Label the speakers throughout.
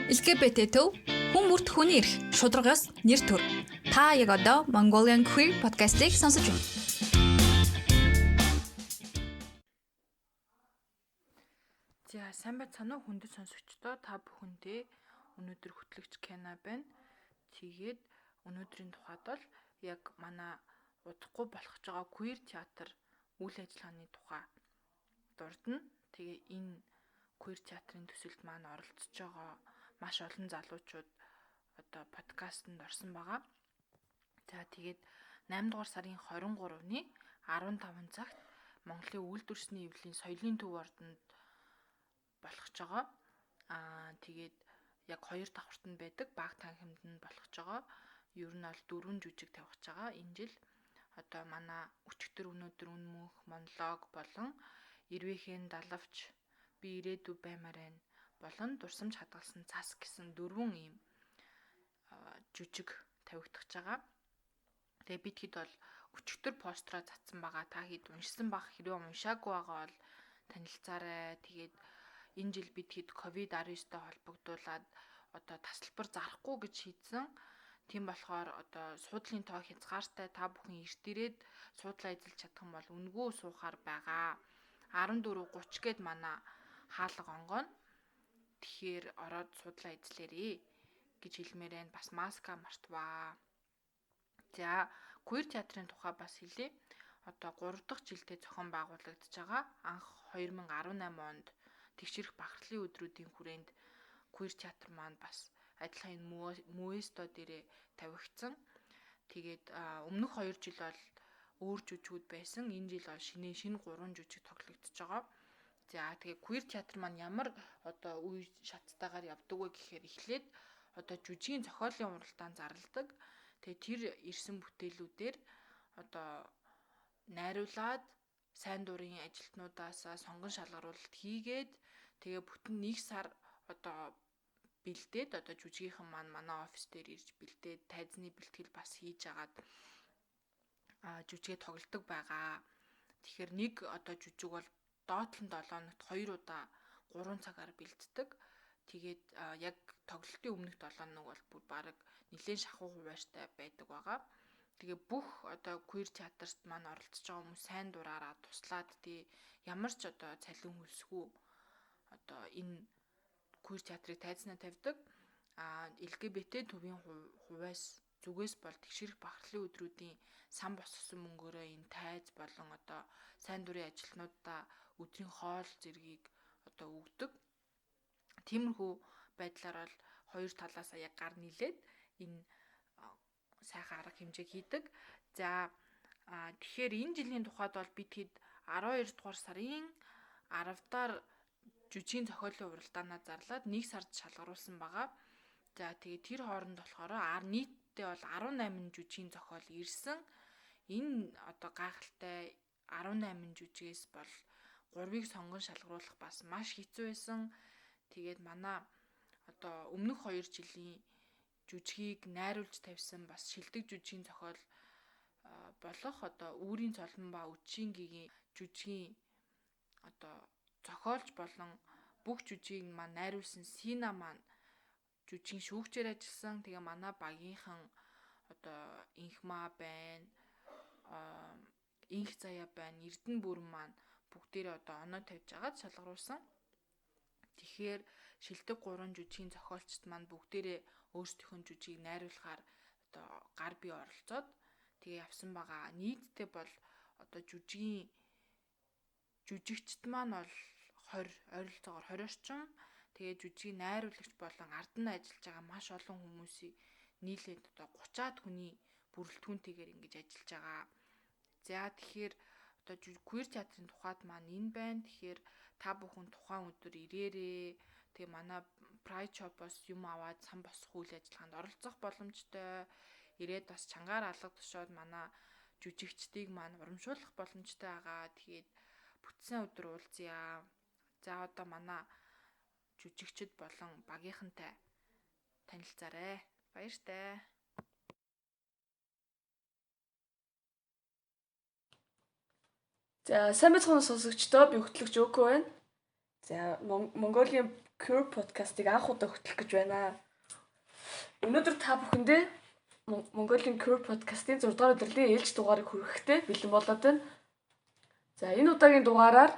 Speaker 1: LGBT төв хүн бүрт хүний эрх, шударга ёс, нэр төр. Та яг одоо Mongolian Queer podcast-ыг сонсож байна.
Speaker 2: За сайн байцгаана уу хүндэт сонсогчдоо, та бүхэндээ өнөөдөр хөтлөгч Кена байна. Тэгээд өнөөдрийн тухайд бол яг манай удахгүй болох гэж байгаа queer театр үйл ажиллагааны тухай дурдна. Тэгээ энэ queer театрын төсөлд маань оролцож байгаа маш олон залуучууд одоо подкастэнд орсон байгаа. За тэгээд 8 дугаар сарын 23-ны 15 цагт Монголын үйлдвэрсний эвлийн соёлын төв ордонд болох гэж байгаа. Аа тэгээд яг 2 давхарт нь байдаг баг танхимд нь болох гэж байгаа. Ер нь бол 4 жүжиг тавих гэж байгаа. Энэ жил одоо манай өчигдөр өнөөдөр үн мөнх монолог болон Ирвэхэн далавч би ирээдүй баймаар байна болон дурсамж хадгалсан цас гэсэн 4 ийм жүжиг тавигдах гэж байгаа. Тэгээ бид хэд бол өчигдөр построо татсан байгаа. Та хэд уншсан баг, хэрвээ уншаагүй байгаа бол танилцаарай. Тэгээд энэ жил бид хэд COVID-19-тэй холбогдуулаад одоо тасалбар зарахгүй гэж шийдсэн. Тийм болохоор одоо суудлын тоо хязгаартай, та бүхэн эрт ирээд суудлаа эзэлж чадах юм бол үнэгүй суухаар байгаа. 14:30 гээд манай хаалга онгойно. Тэгэхээр ороод суудлаа эзлээрээ гэж хэлмээр байна. Бас маска мартваа. За queer театрын тухай бас хэлье. Одоо 3 дахь жилдээ зохион байгуулагдаж байгаа. Анх 2018 онд тэгшэрх бахархлын өдрүүдийн хүрээнд queer театр маань бас адилхан энэ муэсто дээрээ тавигдсан. Тэгээд өмнөх 2 жил бол өөр жүжигүүд байсан. Энэ жил бол шинэ 3 жүжиг тоглогдож байгаа. За тэгээ queer театр маань ямар одоо үе шаттайгаар явдаг вэ гэхээр эхлээд одоо жүжигийн зохиолын уралдаан зарладаг. Тэгээ тэр ирсэн бүтээлүүдээр одоо найруулад сайн дурын ажилтнуудаасаа сонгон шалгаруулалт хийгээд тэгээ бүтэн 1 сар одоо бэлдээд одоо жүжигийнхэн маань манай офис дээр ирж бэлдээд тайзны бэлтгэл бас хийж агаад жүжигээ тоглодог байгаа. Тэгэхээр нэг одоо жүжиг бол доотлон 7 хоногт 2 удаа 3 цагаар бэлддэг. Тэгээд яг тоглолтын өмнөх 7 хоног бол бүр бараг нэлээд шахуу хуваарьтай байдаг байгаа. Тэгээ бүх одоо queer театрт маань оролцож байгаа хүмүүс сайн дураараа туслаад тий ямар ч одоо цалин хөлсгүй одоо энэ queer театрыг тайзнаа тавьдаг. А LGBT төвийн хувиас зүгээс бол тэгшэрх бахархлын өдрүүдийн сан босгосон мөнгөөрөө энэ тайз болон одоо сайн дурын ажилтнуудаа өдрийн хоол зэргийг одоо өгдөг. Тиймэрхүү байдлаар бол хоёр талаасаа яг гар нийлээд энэ сайхан арга хэмжээг хийдэг. За тэгэхээр энэ жилийн тухайд бол бид хэд 12 дугаар сарын 10-аар жүжигийн зохиолын уралдаанаа зарлаад 1 сард шалгаруулсан байгаа. За тэгээ тэр хооронд болохоор нийтдээ бол 18 жүжигийн зохиол ирсэн. Энэ одоо гайхалтай 18 жүжигээс бол 3-ыг сонгон шалгаруулах бас маш хэцүү байсан. Тэгээд манай одоо өмнөх 2 жилийн жүжигийг найруулж тавьсан бас шилдэг жүжигийн зохиол болох одоо Үүрийн цолмон ба Өчийн жүжигийн одоо зохиолч болон бүх жүжигийг маань найруулсан Сина маань жүжигийн шүүгчээр ажилласан. Тэгээ манай багийнхан одоо Инхмаа байна, Инх Заяа байна, Эрдэнэ бүрэн маань бүгдээрээ одоо оноо тавьж агаад шалгаруулсан. Тэгэхээр шилдэг 3 жүжигийн зохиолчд маань бүгдээрээ өөрсдийнхөө жүжигийг найруулахаар одоо гар бие оролцоод тэгээ явсан байгаа. Нийтдээ бол одоо жүжигийн жүжигчд маань бол 20 ойролцоогоор 20 орчим. Тэгээ жүжигийн найруулагч болон ард нь ажиллаж байгаа маш олон хүмүүсийг нийлээд одоо 30-аад хүний бүрэлдэхүүнтэйгээр ингэж ажиллаж байгаа. За тэгэхээр одоо queer театрын тухайд маань энэ байна. Тэгэхээр та бүхэн тухайн өдөр ирээрээ. Тэгээ манай Pride Shop-оос юм аваад сан босох үйл ажиллагаанд оролцох боломжтой. Ирээд бас чангаар алга тушаад манай жүжигчдийг маань урамшуулах боломжтой байгаа. Тэгээд бүтсэн өдөр уулзъя. За одоо манай жүжигчд болон багийнхантай танилцаарай. Баяртай.
Speaker 3: За сайн байцгаана сонсогчдоо, би хөтлөгч Өкө байна. За Mongolian Queer podcast-ыг анх удаа хөтлөх гэж байна. Өнөөдөр та бүхэндээ Mongolian Queer podcast-ийн 6 дугаар удирлын ээлж дугаарыг хүргэхдээ бэлэн болоод байна. За энэ удаагийн дугаараар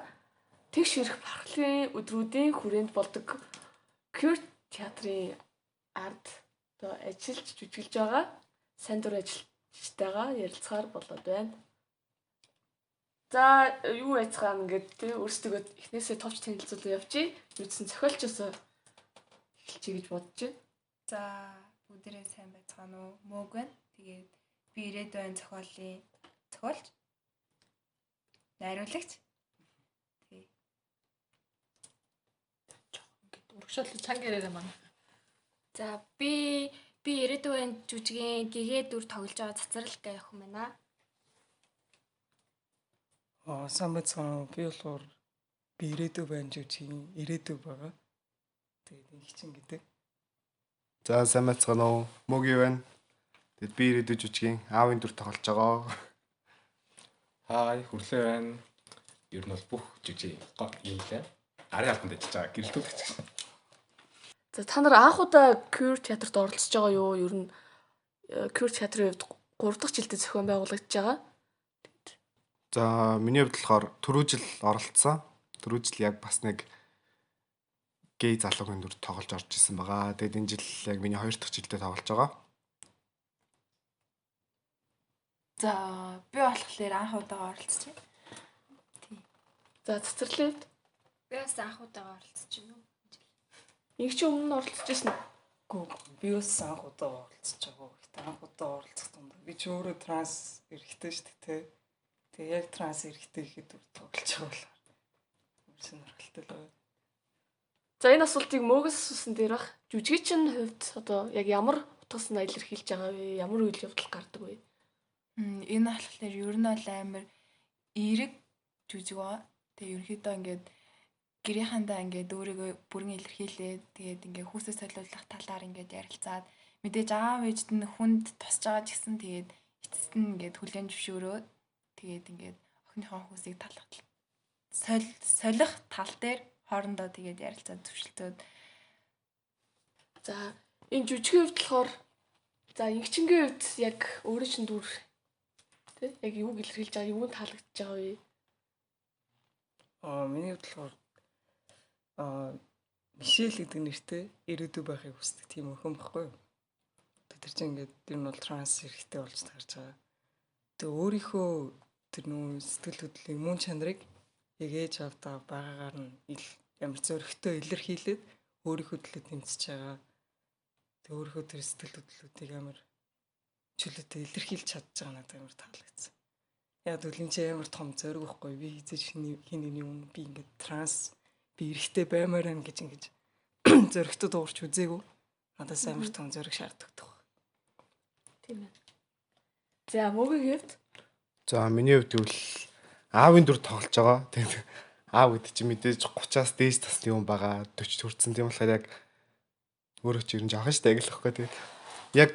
Speaker 3: тэгш ирэх бархлын өдрүүдийн хүрээнд болдог Queer театрын ард одоо ажиллаж жүжиглэж байгаа сайн дур ажилчтайгаа ярилцахаар болоод байна. За юу яцгаана ингээд тий өөрсдөө эхнээсээ товч танилцуулаа явчих. Юудсан зохиолчосоо эхэлчихье гэж бодож байна.
Speaker 4: За бүгдээрээ сайн байцгаана уу? Мөөг байна. Тэгээд би ирээдүйн зохиолын зохиолч, найруулагч. Тий.
Speaker 5: Ингээд урагшаал чанга яриараа маань.
Speaker 6: За би ирээдүйн жүжигийн гэгээ дүр тоглож байгаа цацрал гэх охин байна.
Speaker 7: Сайн байцгаана уу? Би болохоор би ирээдүй байна жүжигийн ирээдүй байгаа. Тэгээд ингэчин гэдэг.
Speaker 8: За сайн байцгаана уу? Мөги байна. Тэгээд би ирээдүй жүжигийн аавын дүр тоглож байгаа.
Speaker 9: Хай, хүрлээ байна. Ер нь бол бүх жүжиг юм лээ. Гарын албанд ажиллаж байгаа гэрэлтүүлэгч.
Speaker 3: За та нар анх удаа queer театрт оролцож байгаа юу? Ер нь queer театрын хувьд 3 дахь жилдээ зохион байгуулагдаж байгаа.
Speaker 8: За миний хувьд болохоор түрүү жил оролцсон. Түрүү жил яг бас нэг гей залуугийн дүр тоглож орж исэн байгаа. Тэгээд энэ жил яг миний 2 дахь жилдээ тоглож байгаа.
Speaker 4: За би болохоор анх удаага оролцож байна.
Speaker 6: Тий.
Speaker 3: За цацралын хувьд
Speaker 6: би бас анх удаага оролцож байна уу?
Speaker 3: Нэг чи өмнө нь оролцож байсан уу?
Speaker 7: Үгүй, би бас анх удаага оролцож байгаа. Гэтэ анх удаа оролцох дундаа би ч өөрөө транс эрэгтэй шүү дээ. Тэгээ яг транс эрэгтэй гэхэд дүр тоглож байгаа болохоор сонирхолтой л байна.
Speaker 3: За энэ асуултыг мөөгөөс асуусан дээр бах. Жүжигчин хувьд одоо яг ямар утга санаа илэрхийлж байгаа вэ? Ямар үйл явдал гардаг вэ?
Speaker 4: Энэ болохоор ер нь бол амар эерэг жүжиг ба. Тэгээ ерөнхийдөө ингээд гэрийнхандаа ингээд өөрийгөө бүрэн илэрхийлээд тэгээд ингээд хүүсээ солиулах талаар ингээд ярилцаад мэдээж аав ээжд нь хүнд тусч байгаа ч гэсэн тэгээд эцэст нь ингээд хүлээн зөвшөөрөөд тэгээд ингээд охиныхоо хүүсийг талах солих тал дээр хоорондоо тэгээд ярилцаад зөвшөлтөөд.
Speaker 3: За энэ жүжигийн хувьд болохоор за ингэчингийн хувьд яг өөрийн чинь дүр тий яг юуг илэрхийлж байгаа, юуг нь таалагдж байгаа вэ?
Speaker 7: Миний хувьд болохоор Мишель гэдэг нэртэй ирээдүй байхыг хүсдэг тийм охин баггүй юу? Тэр чинь ингээд ер нь бол транс эрэгтэй болж таарч байгаа. Тэгээ өөрийнхөө тэр нүү сэтгэл хөдлөлийн мөн чанарыг яг ээж аавдаа байгаагаар нь ямар зөрөгтэй илэрхийлээд өөрийнхөө төлөө тэмцэж байгаа. Тэгээ өөрийнхөө тэр сэтгэл хөдлөлүүдийг амар чөлөөтэй илэрхийлж чадж байгаа надад амар таалагдсан. Яг тэгвэл энэ чинь амар том зориг байхгүй би хизээж хин нэгний өмнө би ингээд транс би эрэгтэй баймаар байна гэж ингэж зөрөгтэй дуурч үзээгүй. Надаас амар том зориг шаарддаг.
Speaker 3: Тийм ээ. За мөгийн хувьд?
Speaker 8: За миний хувьд гэвэл аавын дүр тоглож байгаа. Тэгээд аав гэдэг чинь мэдээж 30-аас дээш насны хүн байгаа, 40 хүрсэн. Тийм болохоор яг өөрөө ч ер нь жоохон штэ гэх лэхгүй. Тэгээд яг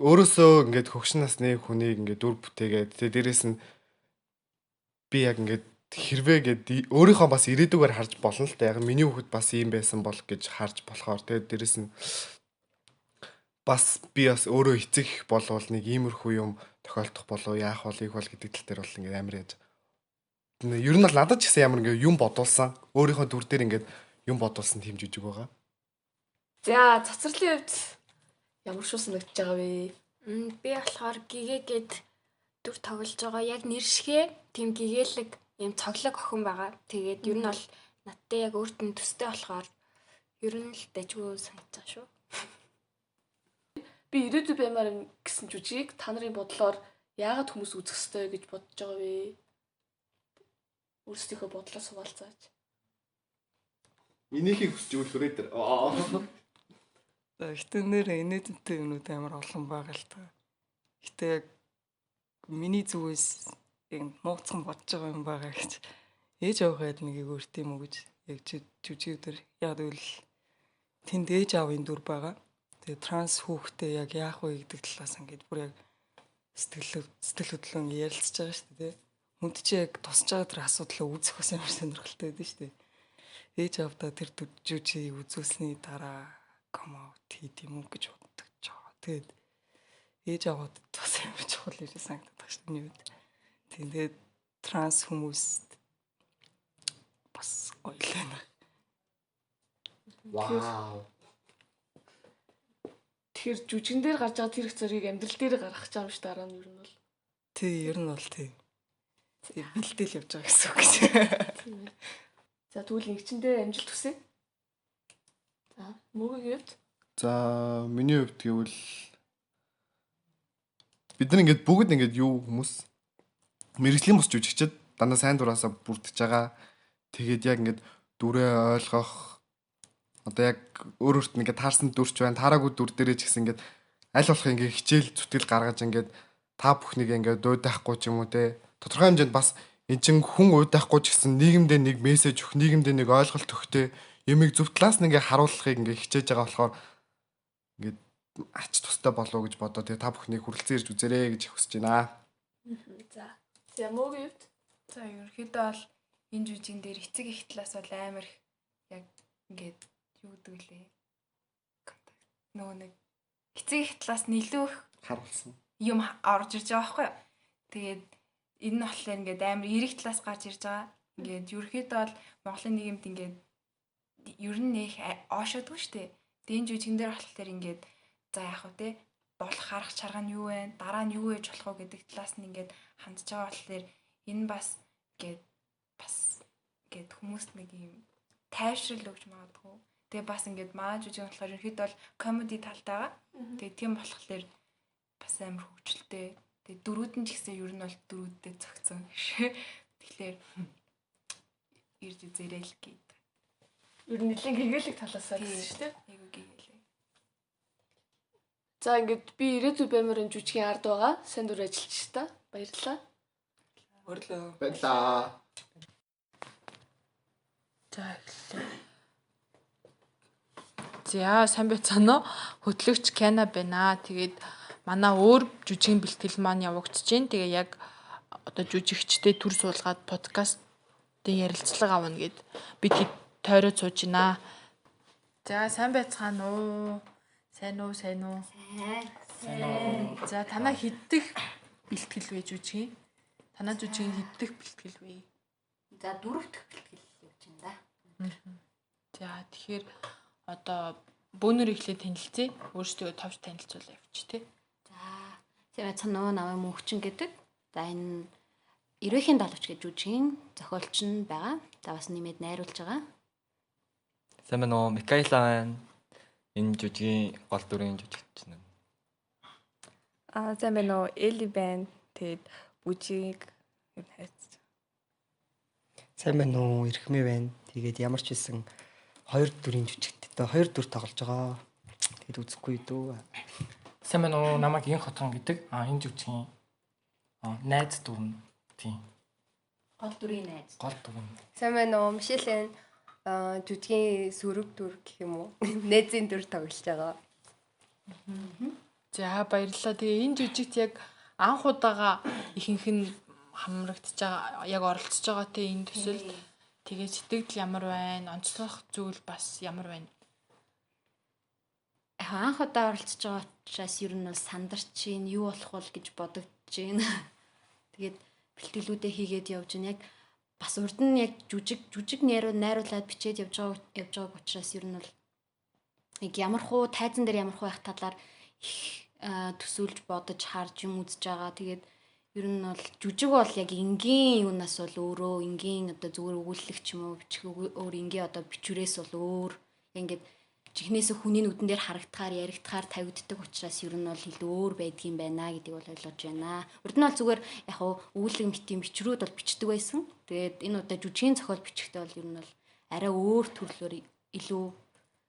Speaker 8: өөрөөсөө ингээд хөгшин насны хүнийг ингээд дүр бүтээгээд тэгээд дээрэс нь би яг ингээд хэрвээ гээд өөрийнхөө бас ирээдүгээр харж болно л та. Яг миний хүүхэд бас ийм байсан бол гэж харж болохоор тэгээд дээрэс нь бас би бас өөрөө эцэг болвол нэг иймэрхүү юм тохиолдох болов яах бол их бол гэдэг тал дээр бол ингээд амар яаж. Ер нь бол надад ч гэсэн ямар ингээд юм бодуулсан. Өөрийнхөө дүр дээр ингээд юм бодуулсан тийм жүжиг байгаа.
Speaker 3: За цацралын хувьд ямар шүү санагдаж байгаа вэ?
Speaker 6: Би болохоор гэгээ гэд дүр тоглож байгаа. Яг нэр шигэ тийм гэгэлэг юм цоглог охин байгаа. Тэгээд ер нь бол надтай яг өөрт нь төстэй болохоор ер нь л дажгүй санагдаж байгаа шүү.
Speaker 3: Би ирээдүй баймаар гэсэн жүжигийг та нарын бодлоор яагаад хүмүүс үзэх ёстой гэж бодож байгаа вэ? Өөрсдийнхөө бодлоос хуваалцаач.
Speaker 8: Минийхийг хүсч ивэл хүрээ дээр.
Speaker 7: За гэтээ нэр инээдэнтэй юмнууд амар олон байгаа л та. Гэтээ яг миний зүгээс яг нууцхан бодож байгаа юм байгаа гэж ээж авах нэгийг өөрт юм уу гэж яг жүжиг дээр яг гэвэл тэнд ээж аавын дүр байгаа. Тэгээ транс хүүхдээ яг яах вэ гэдэг талаас ингээд бүр яг сэтгэл хөдлөн ярилцж байгаа шүү дээ. Хүнд чи яг тусч байгаа тэр асуудлаа үүсэх бас амар сонирхолтой байдаг шүү дээ. Ээж аавдаа тэр жүжигийг үзүүлсний дараа come out хийд юм уу гэж боддог ч байгаа. Тэгээд ээж аавд бас амар чухал юм шиг санагдаад байгаа шүү дээ миний хувьд. Тэгээд транс хүмүүст бас гоё л байна.
Speaker 8: Вау.
Speaker 3: Тэгэхээр жүжигэн дээр гарч байгаа тэр их зэргийг амьдрал дээр гаргах гэж байгаа юм шүү дараа нь ер нь бол.
Speaker 7: Тий, ер нь бол тий. Бэлдээл явж байгаа гэсэн үг гэж.
Speaker 3: Тийм ээ. За тэгвэл ингэчэндээ амжилт хүсье. За мөгийн хувьд
Speaker 8: За миний хувьд гэвэл бид нар ингээд бүгд ингээд юу хүмүүс мэргэжлийн бус жүжигчд дандаа сайн дураасаа бүрдэж байгаа. Тэгээд яг ингээд дүрээ ойлгох одоо яг өөр өөрт нь ингээд таарсан дүрч байна. Таараагүй дүр дээрээ ч гэсэн ингээд аль болох ингээд хичээл зүтгэл гаргаж ингээд та бүхнийг ингээд дуудахгүй ч юм уу те. Тодорхой хэмжээнд бас эн чин хүн уйдахгүй ч гэсэн нийгэмдээ нэг мессеж өгөх, нийгэмдээ нэг ойлголт өгөх те. Юмыг зөв талаас нь ингээд харуулахыг ингээд хичээж байгаа болохоор ингээд ач тустай болов гэж бодоо. Тэгээ та бүхнийг хүрэлцэн ирж үзээрэй гэж хүсэж байна.
Speaker 3: За. За мөгийн хувьд
Speaker 4: За ерөнхийдөө бол энэ жүжигэн дээр эцэг их талаас бол амар их яг ингээд юу гэдэг лээ. Контакт нөгөө нэг эцэг их талаас нь илүү их
Speaker 8: Харуулсан.
Speaker 4: юм орж ирж байгаа байхгүй юу. Тэгээд энэ нь болохоор ингээд амар эрэг талаас гарч ирж байгаа. Ингээд ерөнхийдөө бол Монголын нийгэмд ингээд ер нь нэх оошоодгүй шүү дээ. Тэгээд энэ жүжигэн дээр болохоор ингээд за яах вэ те болох арга чарга нь юу вэ? Дараа нь юу байж болох вэ гэдэг талаас нь ингээд хандж байгаа болохоор энэ бас ингээд бас ингээд хүмүүст нэг юм тайвшрал өгч магадгүй. Тэгээ бас ингээд маа жүжиг болохоор ерөнхийдөө бол комеди талтай байгаа. Тэгээ тийм болохоор бас амар хөвгчлээ. Тэгээ дөрүүд нь ч гэсэн ер нь бол дөрүүдтэй зөгцөн гэж. Тэгэхээр ирж үзээрэй л гээд.
Speaker 3: Ер нь нэлийн гэгээлэг талаасаа гэсэн шүү дээ.
Speaker 4: Айгуу гэгээлэг.
Speaker 3: За ингээд би ирээдүй баймарын жүжигийн ард байгаа. Сайн дүр ажиллаж та. Баярлалаа.
Speaker 7: Баярлалаа.
Speaker 8: Баярлалаа.
Speaker 2: За эхэллээ. За сайн байцгаана уу? Хөтлөгч Кена байна. Тэгээд манай өөр жүжигийн бэлтгэл маань явагдаж байна. Тэгээ яг одоо жүжигчтэй төр суулгаад подкастын ярилцлага авна гэд бид хэд тойроод сууж байна. За сайн байцгаана уу? Сайн уу, сайн уу? Сайн. За танаа хэддэх бэлтгэл вэ жүжигийн? Танаа жүжигийн хэддэх бэлтгэл вэ?
Speaker 10: За дөрөв дэх бэлтгэл явж байна да.
Speaker 2: За тэгэхээр одоо бөөнөр эхлээд танилцъя. Өөрсдөө товч танилцуулаа явчих тий.
Speaker 10: За сайн байцгаана уу? Намайг Мөнхчин гэдэг. За энэ Эрвэхийн далавч гэж жүжигийн зохиолч нь байгаа. За бас нэмээд найруулж байгаа.
Speaker 11: Сайн байна уу? Микаэла байна. Энэ жүжигийн гол дүрийн жүжигч нь.
Speaker 12: Аа сайн байна уу? Эли байна. Тэгээд бүжиг ер нь хайрцаж.
Speaker 13: Сайн байна уу? Эрхмээ байна. Тэгээд ямар ч байсан хоёр дүрийн жүжигт одоо хоёр дүр тоглож байгаа. Тэгээд үзэхгүй дүү.
Speaker 14: Сайн байна уу? Намайг Ин Хотгон гэдэг. Энэ жүжигийн найз дүр нь тийм.
Speaker 10: Гол дүрийн найз.
Speaker 14: Гол дүр нь.
Speaker 15: Сайн байна уу? Мишель байна. Жүжигийн сөрөг дүр гэх юм уу? Найзын дүр тоглож байгаа.
Speaker 2: За баярлалаа. Тэгээ энэ жүжигт яг анх удаага ихэнх нь хамрагдаж байгаа, яг оролцож байгаа те энэ төсөлд. Тэгээ сэтгэл ямар байна? Онцлох зүйл бас ямар байна?
Speaker 10: Яг анх удаа оролцож байгаа учраас ер нь бол сандарч чинь юу болох вэ гэж бодогдож байна. Тэгээд бэлтгэлүүдээ хийгээд явж байна. Яг бас урд нь яг жүжиг найруулад бичээд явж байгааг учраас ер нь бол яг ямар хуу тайзан дээр ямар хуу байх талаар их төсөөлж бодож харж юм үзэж байгаа. Тэгээд ер нь бол жүжиг бол яг энгийн юунаас бол өөрөө энгийн одоо зүгээр өгүүлэх ч юм уу бичих өөр энгийн одоо бичвэрээс бол өөр ингээд жихнээс хүний нүдэн дээр харагдахаар яригдахаар тавигддаг учраас ер нь бол илүү өөр байдгийн байна гэдгийг бол ойлгож байна. Урд нь бол зүгээр яг хуу өгүүлэг мэтийн бичрүүд бол бичдэг байсан. Тэгээд энэ удаа жүжигийн зохиол бичихтэй бол ер нь бол арай өөр төрлөөр илүү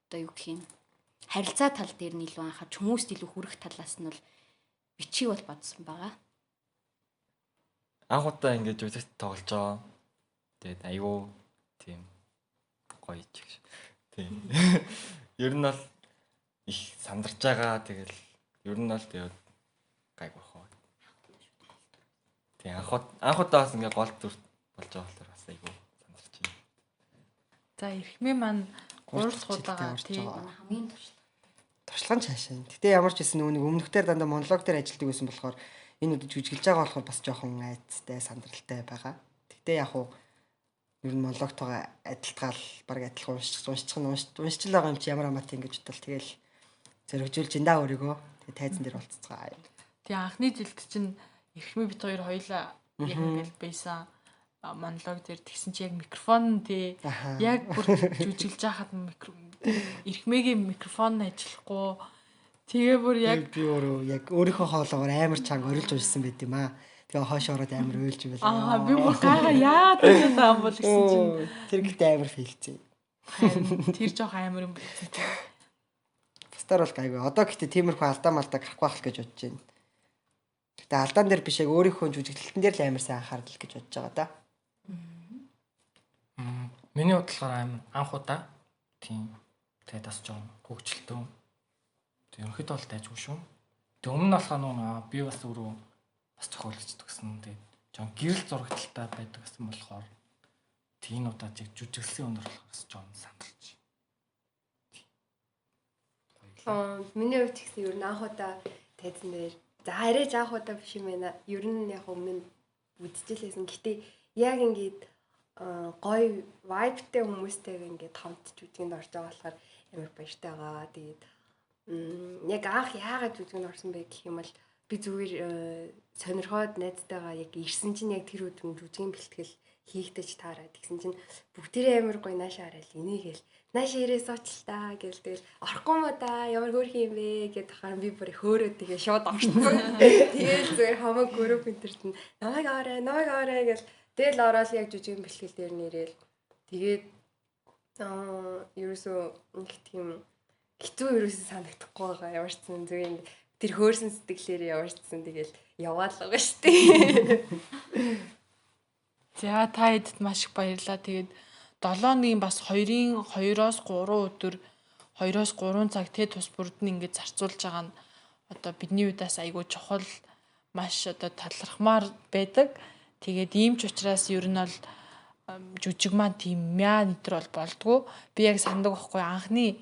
Speaker 10: одоо юу гэх юм харилцаа тал дээр нь илүү анхаарч хүмүүст илүү хүрэх талаас нь бол бичиг бол бодсон байгаа.
Speaker 11: Анх удаа ингэж жүжигт тоглож байгаа. Тэгээд айгүй тийм гоё ч гэж. Тийм. Ер нь бол их сандарч байгаа. Тэгэл ер нь бол тэгээд гайгүй хоо. Тийм анх удаа бас ингээ гол дүр болж байгаа болохоор бас айгүй сандарч байна.
Speaker 2: За эрхмээ маань 3 дахь удаага тий
Speaker 10: хамгийн туршлага.
Speaker 13: Туршлага нь цаашаа. Гэтэ ямар ч байсан нөгөө нэг өмнөхдөр дандаа монолог дээр ажилладаг байсан болохоор энэ удаж жүжиглэж байгаа болохоор бас жоохон айцтай, сандралтай байгаа. Гэтэ яг уу ер нь монологтойгоо адилтгаал баг адилхан уншчих уншчих нь уншчил байгаа юм чи ямар хамаатай ингэж бодвол тэгэл зоригжуулж ин да өөрийгөө. Тэгээ тайзан дээр болцоцгоо.
Speaker 2: Тэгээ анхны жилд чинь эрхмээ бит хоёр хоёлаа яг ингээл байсан монолог дээр тэгсэн чи яг микрофон тий яг бүр жүжиглж байхад эрхмээгийн микрофон ажиллахгүй тэгээ бүр яг
Speaker 13: би өөрөө яг өөрийнхөө хоолоогоор амар чанга орилж уншсан байт юм аа. Тэгээ хойш ороод амар уйлж байлаа.
Speaker 2: Аа би бүр гайхаа яагаад ингэж байгаа юм бол гэсэн чинь
Speaker 13: тэр гэхдээ амар фейлцээ.
Speaker 2: Харин тэр жоох амар юм болсон.
Speaker 13: Бусдаар бол гайгүй. Одоо гэхдээ тиймэрхүү алдаа малдаа гарахгүй байх л гэж бодож байна. Гэтэ алдаан дээр биш яг өөрийнхөө жүжиглэлтэн дээр л амар сайн анхаарал гэж бодож байгаа да.
Speaker 14: Миний бодлохоор амар анх удаа тийм тэгээд бас жоон хөгжилтөө. Тэг ерөнхийдөө бол дайжгүй шүү. Тэг өмнө нь болохоор нөгөө би бас өөрөө бас зохиолч гэсэн. Тэгээд жоон гэрэл зурагталтай байдаг гэсэн болохоор тийм энэ удаад яг жүжиглэсэн өндөр болохоор бас жоон сандарч.
Speaker 15: Миний хувьд ч гэсэн ер нь анх удаа тайзан дээр за арайч анх удаа биш юм байна. Ер нь яг өмнө нь үдчихлээсэн. Гэтэ яг ингээд гоё vibe-тэй хүмүүстэйг ингээд хамт жүжигэнд орж байгаа болохоор амар баяртай байгаа. Тэгээд яг анх яагаад жүжигэнд орсон бэ гэх юм бол би зүгээр сонирхоод найзтайгаа яг ирсэн чинь яг тэр өдөр жүжигийн бэлтгэл хийхдээ ч таараа тэгсэн чинь бүгдээрээ амар гоё наашаа хараад энийгээл наашаа ирээ сууч л та гэл тэгэл орохгүй мó да ямар хөөрхөн юм бэ гэд тахаар би бүр хөөрөөд тэгээ шууд орсон. Тэгээл зүгээр хамаг групп энтерт нь намайг аваарай намайг аваарай гэл тэгэл ороод яг жүжигийн бэлтгэл дээр нэрэл тэгээд ерөөсөө нэг тийм хэцүү ерөөсөө санагдахгүй байгаа ямар ч зэн зүгээр ингэ тэр хөөрсөн сэтгэлээр ямар ч зэн тэгэл яваал байгаа шүү дээ.
Speaker 2: За та хэдэд маш их баярлалаа. Тэгээд 7 хоногийн бас 2-ын 2-оос 3 өдөр 2-оос 3 цаг тэ тус бүрд нь ингээд зарцуулж байгаа нь одоо бидний үдээс айгүй чухал маш одоо талархмаар байдаг. Тэгээд ийм ч учраас ер нь бол жүжиг маань тийм мяа нэтэр бол болдгоо. Би яг сандаг байхгүй анхны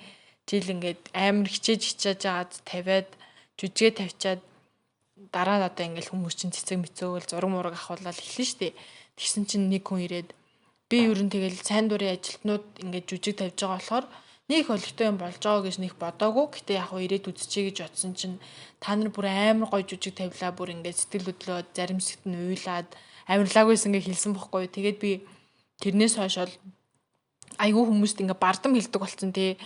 Speaker 2: жил ингээд амар хичээж хичээж агаад тавиад жүжигээ тавьчаад дараа нь одоо ингээл хүмүүс чинь цэцэг мэцөөгөл зураг мураг авахулаад эхэлнэ штэ. Тэгсэн чинь нэг хүн ирээд би ер нь тэгэл сайн дурын ажилтнууд ингээд жүжиг тавьж байгаа болохоор нэг хөлөгтэй юм болж байгаа гэж нэг бодоагүй. Гэтэ яг хөө ирээд үзчихье гэж бодсон чинь та нар бүр амар гоё жүжиг тавилаа бүр ингээд сэтгэл хөдлөө зарим хэсэгт нь уйлаад амарлаагүйсэн гэж хэлсэн бохгүй. Тэгээд би тэрнээс хойш бол айгүй хүмүүст ингээд бардам хэлдэг болсон тий.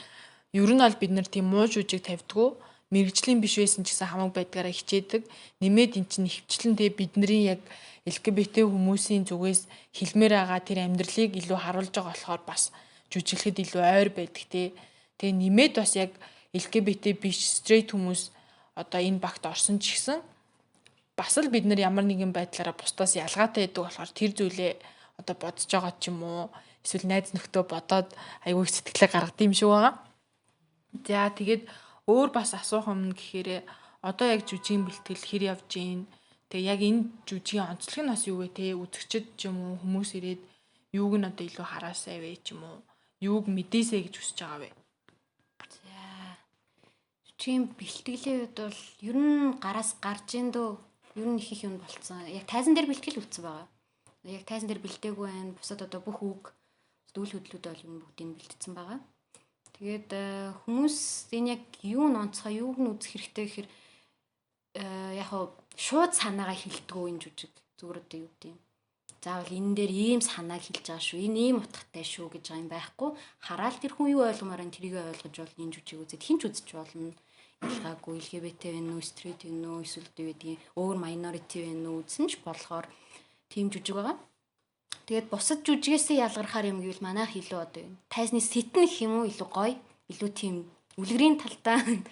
Speaker 2: Ер нь бол бид нар тийм муу жүжиг тавьдгүү. Мэргэжлийн биш байсан ч гэсэн хамаагүй байдгаараа хичээдэг. Нэмээд эн чинь хөвчлэн тий бидний яг LGBT хүмүүсийн зүгээс хэлмээр байгаа тэр амьдралыг илүү харуулж байгаа болохоор бас жүжиглэхэд илүү ойр байдаг тий. Тэгээ нэмээд бас яг LGBT биш straight хүмүүс одоо энэ багт орсон ч гэсэн бас л бид нар ямар нэгэн байдлаараа бусдаас ялгаатай байдаг болохоор тэр зүйлээ одоо бодож байгаа ч юм уу эсвэл найз нөхдөө бодоод айгүй их сэтгэлээ гаргад юм шиг байгаа. За тэгээд өөр бас асуух юм гэхээр одоо яг жүжигийн бэлтгэл хэр явж гин. Тэгээ яг энэ жүжигийн онцлог нь бас юу вэ те үзэгчд ч юм уу хүмүүс ирээд юуг нь одоо илүү хараасай вэ ч юм уу юуг мэдээсэй гэж хүсэж байгаа вэ?
Speaker 10: За жүжигийн бэлтгэлийн үед бол ер нь гараас гарч ин дөө ер нь их их юм болцсон. Яг тайзан дээр бэлтгэл үлдсэн байгаа. Яг тайзан дээр бэлдээгүй байна. Бусад одоо бүх үг үйл хөдлөлүүд бол ер нь бүгдийг бэлтгэсэн байгаа. Тэгээд хүмүүс энэ яг юу н онцгой, юуг нь үзэх хэрэгтэй гэхээр яг шууд санаагаа хилдэггүй энэ жүжиг. Зүгээр одоо юу гэдэг юм. Заавал энэ дээр ийм санааг хэлж байгаа шүү. Энэ ийм утгатай шүү гэж байгаа юм байхгүй. Хараал тэр хүн юу ойлгомоор энэ тэрийг ойлгож бол энэ жүжиг үзээд хинч үзэж болно. Ялгаагүй LGBT вэ үү, straight вэ үү, эсвэл юу гэдгийг өөр minority вэ үү үзсэн ч болохоор тийм жүжиг байгаа. Тэгээд бусад жүжигээсээ ялгархаар юм гэвэл манайх илүү одоо юм. Тайзны сэтэн гэх юм уу илүү гоё, илүү тийм үлгэрийн талтай.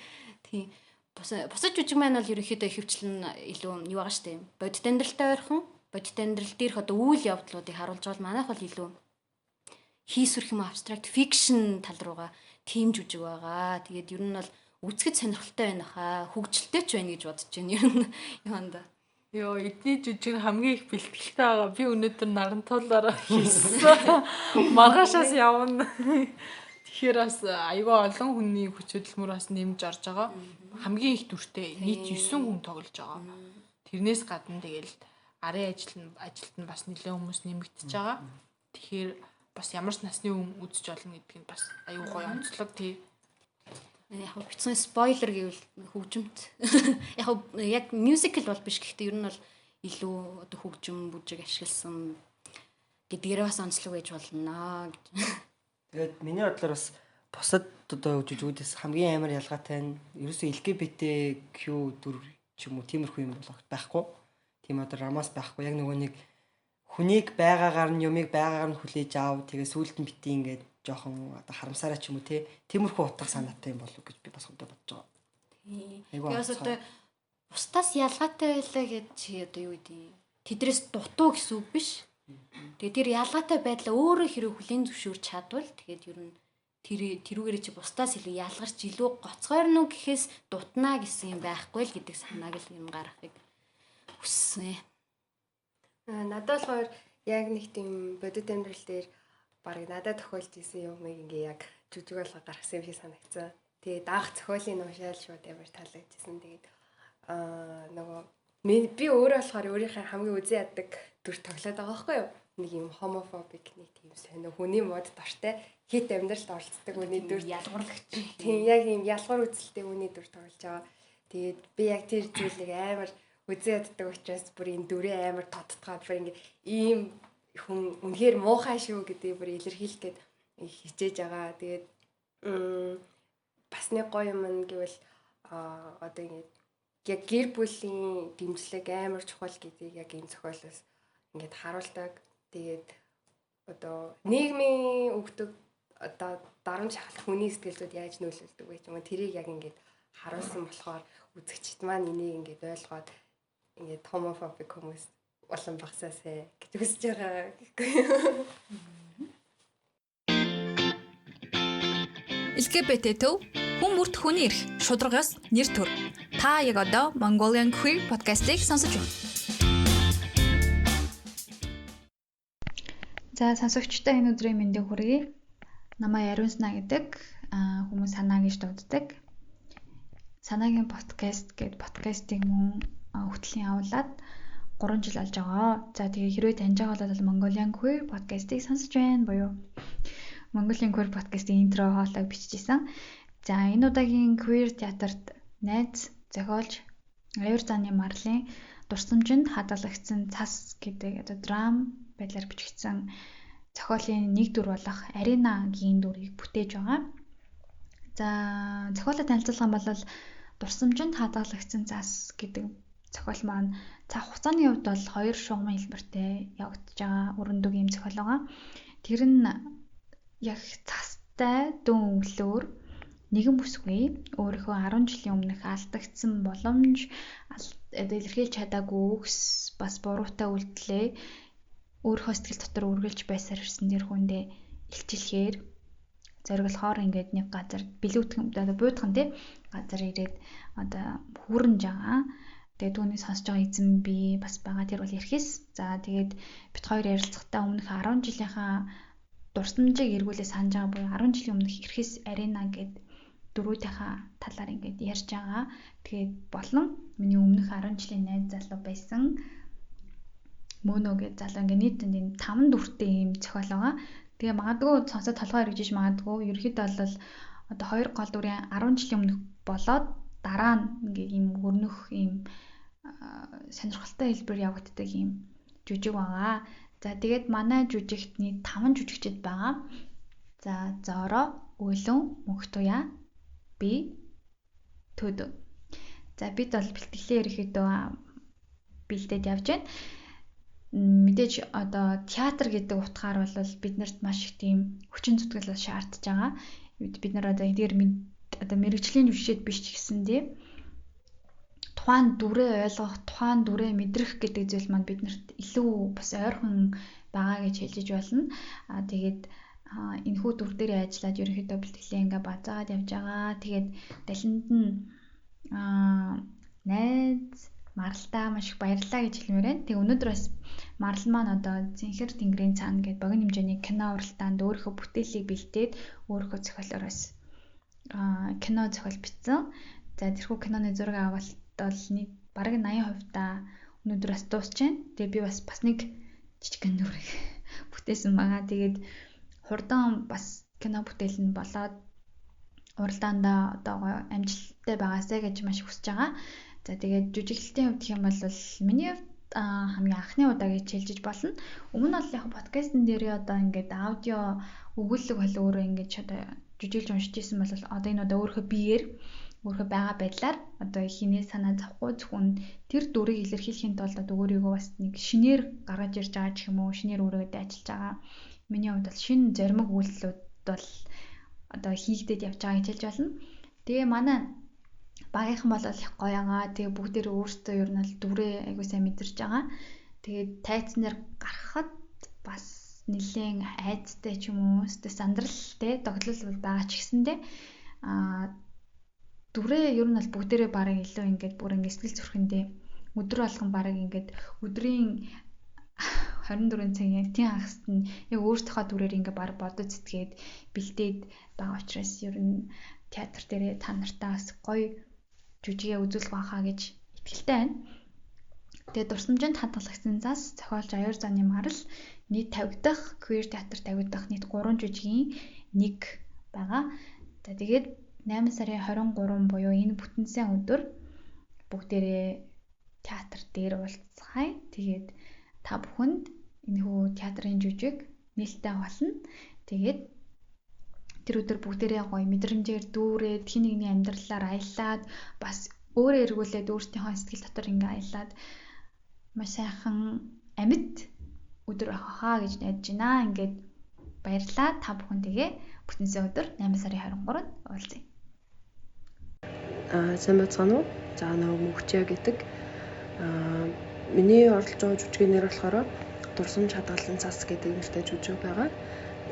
Speaker 10: Тийм. Бусад жүжиг маань бол ерөнхийдөө ихэвчлэн илүү юу байгаа штэ. Бодит амьдралтай ойрхон, бодит амьдрал дээрх одоо үйл явдлуудыг харуулж байгаа бол манайх бол илүү хийсвэрх юм абстракт fiction тал руугаа тийм жүжиг байгаа. Тэгээд ер нь бол үзэхэд сонирхолтой байна хаа. Хөгжилтэй ч байна гэж бодож байна. Ер нь юунда.
Speaker 5: Йоо, эдний жүжиг нь хамгийн их бэлтгэлтэй байгаа. Би өнөөдөр нарантуулаараа хийсэн. Маргаашаас явна. Тэгэхээр бас айгүй олон хүний хүч хөдөлмөр бас нэмж орж байгаа. Хамгийн их дүртэй нийт 9 хүн тоглож байгаа. Тэрнээс гадна тэгэл арын ажил нь ажилд нь бас нэлээд хүмүүс нэмэгдэж байгаа. Тэгэхээр бас ямар ч насны хүн үзэж болно гэдг нь бас айгүй гоё онцлог тий.
Speaker 10: Яг хөө битсэн спойлер гэвэл хөгжимт. Яг хөө яг мюзикл бол биш гэхдээ ер нь бол илүү одоо хөгжим бүжиг ашигласан гэдгээрээ бас онцлог байж болно гэж.
Speaker 13: Тэгээд миний бодлоор бас бусад одоо жүжигүүдээс хамгийн амар ялгаатай нь ерөөсөө LGBTQ дүр ч юм уу тиймэрхүү юм бол огт байхгүй. Тийм одоо рамаас байхгүй. Яг нөгөө нэг хүнийг байгаагаар нь юмыг байгаагаар нь хүлээж аав. Тэгээ сүүлд нь бити ингээд жоохон одоо харамсараа ч юм уу те тиймэрхүү утга санаатай юм болов гэж би бас хөдөө бодож байгаа.
Speaker 10: Тийм.
Speaker 13: Айгүй
Speaker 10: Тэгээс
Speaker 13: онцгой.
Speaker 10: одоо бусдаас ялгаатай байлаа гэж чи одоо юу гэдэг юм? Тэдрээс дутуу гэсэн үг биш. Тэгээ тэр ялгаатай байдлаа өөрөө хэрэг хүлийн зөвшөөрч чадвал тэгээд ер нь тэр тэрүүгээрээ чи бусдаас илүү ялгарч илүү гоцгойрно гэхээс дутнаа гэсэн юм байхгүй л гэдэг санааг л юм гаргахыг хүссэн.
Speaker 15: Надад болохоор яг нэг тийм бодит амьдрал дээр барыг надад тохиолж исэн юмыг ингээ яг жүжиг болгоо гаргасан юм шиг санагдсан. Тэгээд анх зохиолын уншаал шууд амар таалагдчихсан. Тэгээд нөгөө би өөрөө болохоор өөрийнхөө хамгийн үзэн яддаг дүр тоглоод байгаа байхгүй юу? Нэг юм хомофобик нэг тийм сонио хүний мод дортой хит амьдралд оролцдог хүний дүр
Speaker 10: ялгуурлагч.
Speaker 15: Тийм яг юм ялгуур үзэлтэй хүний дүр тоглож байгаа. Тэгээд би яг тэр зүйлийг амар үзэн яддаг учраас бүр энэ дүрээ амар тодтгоод бүр ингээ ийм хүн үнэхээр муухай шүү гэдгийг бүр илэрхийлэх гээд хичээж байгаа. Тэгээд бас нэг гоё юм нь гэвэл одоо ингээд яг гэр бүлийн дэмжлэг амар чухал гэдгийг яг энэ зохиолоос ингээд харуулдаг. Тэгээд одоо нийгмийн өгдөг одоо дарамт шахалт хүний сэтгэл зүйд яаж нөлөөлдөг вэ ч юм уу тэрийг яг ингээд харуулсан болохоор үзэгчд маань энийг ингээд ойлгоод ингээд хомофобик хүмүүс улам багасаасай гэж хүсэж байгаа гэхгүй юу.
Speaker 1: LGBT төв хүн бүрт хүний эрх, шударга ёс, нэр төр. Та яг одоо Mongolian Queer podcast-ыг сонсож байна.
Speaker 16: За сонсогчдоо энэ өдрийн мэндийг хүргэе. Намайг Ариунсна гэдэг хүмүүс санаа гэж дууддаг. Санаагийн подкаст гээд подкастыг мөн хөтлийн авлаад 3 жил болж байгаа. За тэгээ хэрвээ таньж байгаа бол Mongolian Queer podcast-ыг сонсож байна буюу Mongolian Queer podcast-ийн интро хоолойг биччихсэн. За энэ удаагийн Queer театрт найз зохиолч Аюур заны Марлын дурсамжинд хадгалагдсан цас гэдэг одоо драм байдлаар бичигдсэн зохиолын нэг дүр болох Аринагийн дүрийг бүтээж байгаа. За зохиолоо танилцуулах юм бол дурсамжинд хадгалагдсан цас гэдэг зохиол маань цаг хугацааны хувьд бол хоёр шугамын хэлбэртэй явагдаж байгаа өрөндөг юм зохиол байгаа. Тэр нь яг цастай дүүн өглөөр нэгэн бүсгүй өөрийнхөө 10 жилийн өмнөх алдагдсан боломж илэрхийлж чадаагүй үгс бас буруутай үйлдэлээ өөрийнхөө сэтгэл дотор үргэлж байсаар ирсэн тэр хүндээ илчилэхээр зориглохоор ингээд нэг газар билүүтгэн одоо буудхан тий газар ирээд одоо хүүрнэж байгаа. Тэгээд түүнийг сонсож байгаа эзэн би бас байгаа. Тэр бол эрхэс. За тэгээд бит хоёр ярилцахдаа өмнөх 10 жилийнхаа дурсамжийг эргүүлээ санаж байгаа буюу 10 жилийн өмнөх эрхэс арена гээд дөрүүдийнхаа талаар ингээд ярьж байгаа. Тэгээд болон миний өмнөх 10 жилийн найз залуу байсан Мөнөө гээд залуу ингээд нийт энэ 5 дүртэй ийм зохиол байгаа. Тэгээ магадгүй сонсоод толгой эргэж магадгүй. Ерөнхийдөө бол одоо хоёр гол дүрийн 10 жилийн өмнөх болоод дараа нь ингээд ийм өрнөх ийм сонирхолтой хэлбэр явагддаг ийм жүжиг байгаа. За тэгээд манай жүжигт нийт 5 жүжигчд байгаа. За Зоро, Өлөн, Мөнхтуяа, би Төдөө. За бид бол бэлтгэлээ ерөнхийдөө бэлдээд явж байна. Мэдээж одоо театр гэдэг утгаар бол биднэрт маш их тийм хүчин зүтгэл шаардж байгаа. Бид нар одоо эдгээр одоо мэрэгжлийн жүжигчд биш ч гэсэндээ тухайн дүрээ ойлгох, тухайн дүрээ мэдрэх гэдэг зүйл маань биднэрт илүү бас ойрхон байгаа гэж хэлж болно. Тэгээд энэхүү дүр дээрээ ажиллаад ерөнхийдөө бэлтгэлээ ингээ базаагаад явж байгаа. Тэгээд далинд нь найз Маралтаа маш их баярлалаа гэж хэлмээр байна. Тэгээ өнөөдөр бас Марал маань одоо Зинхэр тэнгэрийн цаана гэдэг богино хэмжээний кино уралдаанд өөрийнхөө бүтээлийг бэлдээд өөрийнхөө зохиолоор бас кино зохиол бичсэн. За тэрхүү киноны зураг авалт бол нэг бараг 80% та өнөөдөр бас дуусч байна. Тэгээ би бас нэг жижигхэн дүрэг бүтээсэн байгаа. Тэгээд хурдан бас кино бүтээл нь болоод уралдаандаа одоо амжилттай байгаасай гэж маш хүсэж байгаа. За тэгээд жүжиглэлтийн хувьд гэх юм бол миний хувьд хамгийн анхны удаа гэж хэлж болно. Өмнө нь бол яг подкастн дээрээ одоо ингээд аудио өгүүлэг бол өөрөө ингээд одоо жүжиглж уншиж исэн бол одоо энэ удаа өөрийнхөө биеэр өөрийнхөө байгаа байдлаар одоо хинээ санаа зовхгүй зөвхөн тэр дүрийг илэрхийлэхийн тулд одоо өөрийгөө бас нэг шинээр гаргаж ирж байгаа ч юм уу, шинээр өөрийгөө дайчилж байгаа. Миний хувьд бол шинэ зоримог үйлдэлүүд бол одоо хийгдээд явж байгаа гэж хэлж болно. Тэгээ манай багийнхан бол их гоё байгаа. Тэгээ бүгдээрээ өөрсдөө ер нь бол дүрээ айгуу сайн мэдэрч байгаа. Тэгээд тайцнаар гарахад бас нэлээд айцтай ч юм уу, өстэй сандралтай догтлол бол байгаа ч гэсэндээ дүрээ ер нь бол бүгдээрээ бараг илүү ингээд бүр ингээд сэтгэл зүрхэндээ өдөр болгон бараг ингээд өдрийн 24 цагийн яг тийм хагасд нь яг өөрсдийнхөө дүрээр ингээд бараг бодож сэтгэгээд бэлдээд байгаа учраас ер нь театр дээрээ та нартаа бас гоё жүжигээ үзүүлэх байхаа гэж итгэлтэй байна. Тэгээд дурсамжинд хадгалагдсан зас зохиолч Аюур заны Марал нийт тавигдах queer театр тавигдах нийт 3 жүжигийн нэг байгаа. За тэгээд 8 сарын 23 буюу энэ бүтэн сайн өдөр бүгдээрээ театр дээр уулзцгаая. Тэгээд та бүхэнд энэхүү театрын жүжиг нээлттэй болно. Тэгээд тэр өдөр бүгдээрээ гоё мэдрэмжээр дүүрээд хин нэгний амьдралаар аялаад бас өөрөө эргүүлээд өөрсдийнхөө сэтгэл дотор ингээ аялаад маш сайхан амьд өдөр байх хаа гэж найдаж байна. Ингээд баярлалаа. Та бүхэн тэгээ бүтэн сайн өдөр 8 сарын 23-нд уулзъя.
Speaker 17: Сайн байцгаана уу? За намайг Мөнхчээ гэдэг. Миний оролцож байгаа жүжигийн нэр болохоор Дурсамж хадгалсан цас гэдэг нэртэй жүжиг байгаа.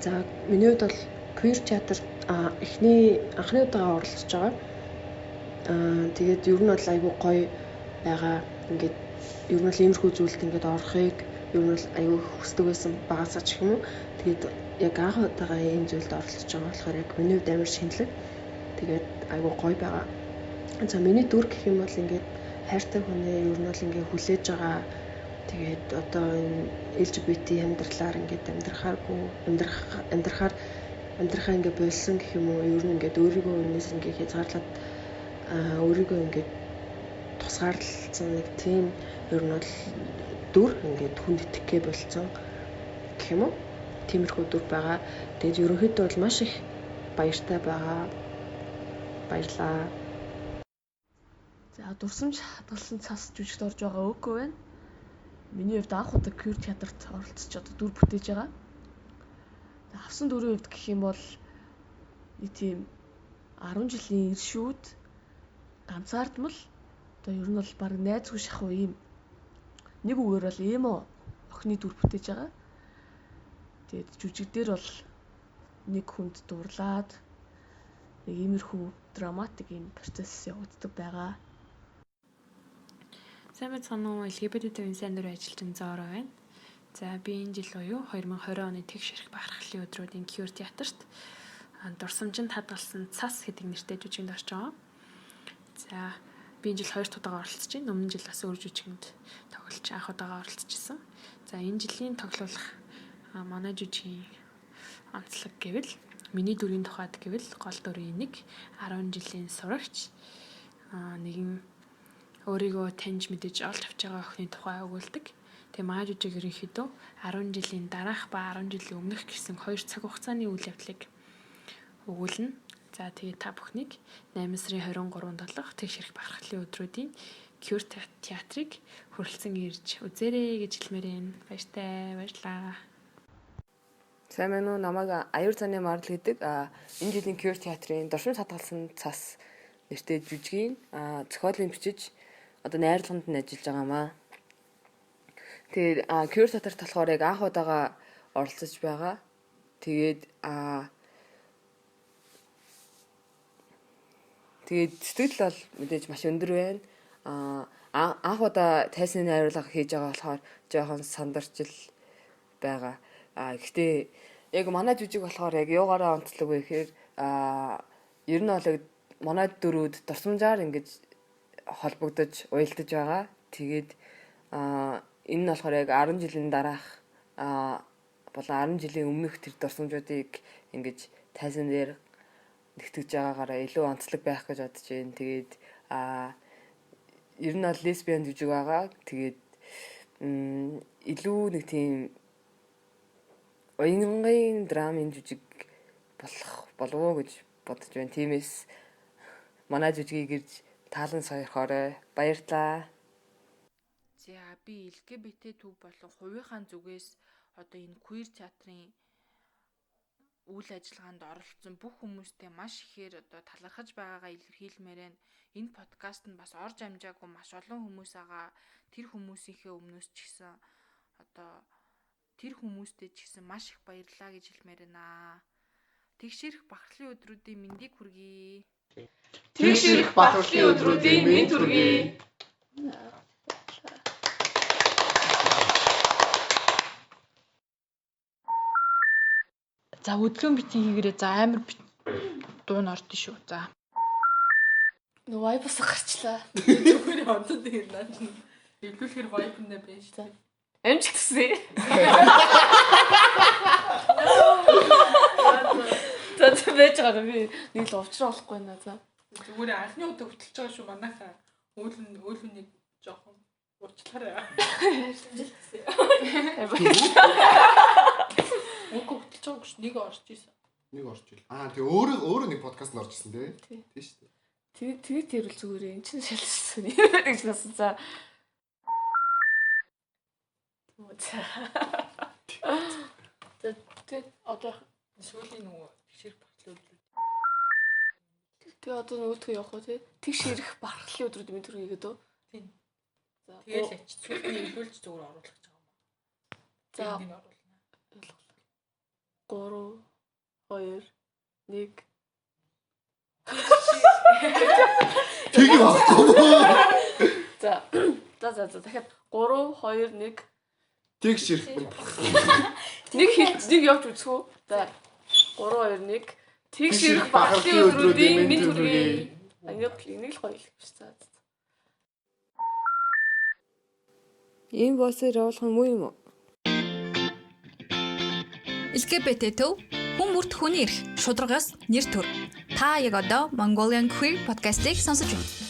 Speaker 17: За миний хувьд бол queer театр анхны удаага оролцож байгаа. Тэгээд ер нь бол айгүй гоё байгаа. Ингээд ер нь бол иймэрхүү зүйлд ингээд орохыг ер нь бол айгүй хүсдэг байсан багасаа ч юм уу. Тэгээд яг анх удаага ийм зүйлд оролцож байгаа болохоор яг миний хувьд амар шинэлэг. Тэгээд айгүй гоё байгаа. За миний дүр гэх юм бол ингээд хайртай хүнээ ер нь бол ингээд хүлээж байгаа. Тэгээд одоо энэ LGBT амьдралаар ингээд амьдрахаа ингээд болсон гэх юм уу. Ер нь ингээд өөрийгөө энэс ингээд хязгаарлаад өөрийгөө ингээд тусгаарлалцсан нэг тийм ер нь бол дүр ингээд хүнд итгэхээ болцсон гэх юм уу. Тиймэрхүү дүр байгаа. Тэгээд ерөнхийдөө бол маш их баяртай байгаа. Баярлалаа.
Speaker 3: За дурсамж хадгалсан цас жүжигт орж байгаа Өкөө байна. Миний хувьд анх удаа queer театрт оролцож одоо дүр бүтээж байгаа. За авсан дүрийн хувьд гэх юм бол нэг тийм 10 жилийн иршүүд ганцаардмал одоо ер нь бол баг найзгүй шахуу ийм нэг үгээр бол эмо охины дүр бүтээж байгаа. Тэгээд жүжиг дээр бол нэг хүнд дурлаад нэг иймэрхүү драматик ийм процесс явагддаг байгаа.
Speaker 18: Сайн байцгаана уу? LGBT-ийн сайн дурын ажилтан Зоро байна. За би энэ жил буюу 2020 оны тэгш эрх бахархлын өдрүүдийн Cure театрт дурсамжинд хадгалсан цас гэдэг нэртэй жүжигэнд орж байгаа. За би энэ жил 2 дахь удаага оролцож байна. Өмнө жил бас өөр жүжигэнд тоглож анх удаага оролцож исэн. За энэ жилийн тоглуулах манай жүжигийн онцлог гэвэл миний дүрийн тухайд гэвэл гол дүрийн нэг 10 жилийн сурагч нэгэн өөрийгөө таньж мэдэж олж авч байгаа охины тухай өгүүлдэг. Тэгээ маа жүжиг ерөнхийдөө 10 жилийн дараах ба 10 жилийн өмнөх гэсэн хоёр цаг хугацааны үйл явдлыг өгүүлнэ. За тэгээ та бүхнийг 8 сарын 23-нд болох тэгш хэрэг бахархлын өдрүүдийн Cure театрыг хүрэлцэн ирж үзээрэй гэж хэлмээр байна. Баяртай, баярлалаа.
Speaker 19: Сайн байна уу? Намайг Аюур заны Марал гэдэг. Энэ жилийн Cure театрын дурсамж хадгалсан цас нэртэй жүжигийн зохиолын бичиж одоо найрлаганд нь ажиллаж байгаамаа. Тэгээд Cure театрт болохоор яг анх удаага оролцож байгаа. Тэгээд тэгээд сэтгэл бол мэдээж маш өндөр байна. Анх удаа тайсны найруулга хийж байгаа болохоор жоохон сандарч л байгаа. Гэхдээ яг манай жүжиг болохоор яг юугаараа онцлог вэ гэхээр ер нь бол яг манай дөрүүд дурсамжаар ингэж холбогдож уялдаж байгаа. Тэгээд энэ нь болохоор яг 10 жилийн дараах болон 10 жилийн өмнөх тэр дурсамжуудыг ингэж тайзан дээр нэгтгэж байгаагаараа илүү онцлог байх гэж бодож байна. Тэгээд ер нь бол лесбиан жүжиг байгаа. Тэгээд илүү нэг тийм уянгын драмын жүжиг болох болов уу гэж бодож байна. Тиймээс манай жүжигийг ирж таалан сойрхоорой. Баярлалаа.
Speaker 2: За би LGBT төв болон хувийнхаа зүгээс одоо энэ queer театрын үйл ажиллагаанд оролцсон бүх хүмүүстээ маш ихээр одоо талархаж байгаагаа илэрхийлмээр байна. Энэ подкаст нь бас орж амжаагүй маш олон хүмүүс байгаа. Тэр хүмүүсийнхээ өмнөөс ч гэсэн одоо тэр хүмүүстээ ч гэсэн маш их баярлалаа гэж хэлмээр байна. Тэгшэрх бахархлын өдрүүдийн мэндийг хүргэе.
Speaker 3: Тэгшэрх бахархлын өдрүүдийн мэнд хүргэе.
Speaker 5: За өдгөн битгий хийгээрээ за амар дуу нь ордон шүү. За.
Speaker 3: Нөө vibe-аас гарчлаа.
Speaker 5: Зүгээр одоо тэгээд наа чинь эвлүүлэхэр vibe нэ байж.
Speaker 3: За. Амжилт хүсье. За за байж байгаа би нэг л уучраа болохгүй наа за.
Speaker 5: Зүгээр анхны удаа хөтөлж байгаа шүү манайхаа. Үйл нь үйл үнийг жоохон уучлаарай.
Speaker 3: Амжилт хүсье.
Speaker 5: Үгүй хөтөлж байгаагүй шүү. Нэг орж исэн.
Speaker 8: Нэг орж ил. Тэгээ өөрөө өөрөө нэг подкаст нь орж исэн тий. Тийм шүү дээ.
Speaker 3: Тэгээ тэгээ тэрвэл зүгээр эн чинь шалсан юм гэж насан за. За. За тэгээд одоо
Speaker 5: сүүлийн нөгөө тэгшэрх бахархлын өдрүүд.
Speaker 3: Тэгээ одоо нөгөөдхөө явах уу тий? Тэгш ирэх бахархлын өдрүүд мэд хүргэе гэдэг үү?
Speaker 5: Тийм.
Speaker 3: За
Speaker 5: Тэгээл ячиж сүүлд нь эвлүүлж зүгээр оруулах гэж байгаа юм.
Speaker 3: За.
Speaker 5: Энд нь оруулна.
Speaker 3: 3 2 1
Speaker 8: Тэг юм аахгүй.
Speaker 3: За. За за за дахиад 3 2 1
Speaker 8: Тэгш ирэх.
Speaker 3: Нэг хэл нэг явж үзэх үү? За. 3 2 1 Тэгш ирэх бахархлын өдрүүдийн мэнд хүргэе. Энийг энийг л гоё л гэж. За.
Speaker 19: Ийм боссоор явуулах нь муу юм уу?
Speaker 1: LGBT төв хүн бүрт хүний эрх, шударга ёс, нэр төр. Та яг одоо Mongolian Queer podcast-ийг сонсож байна.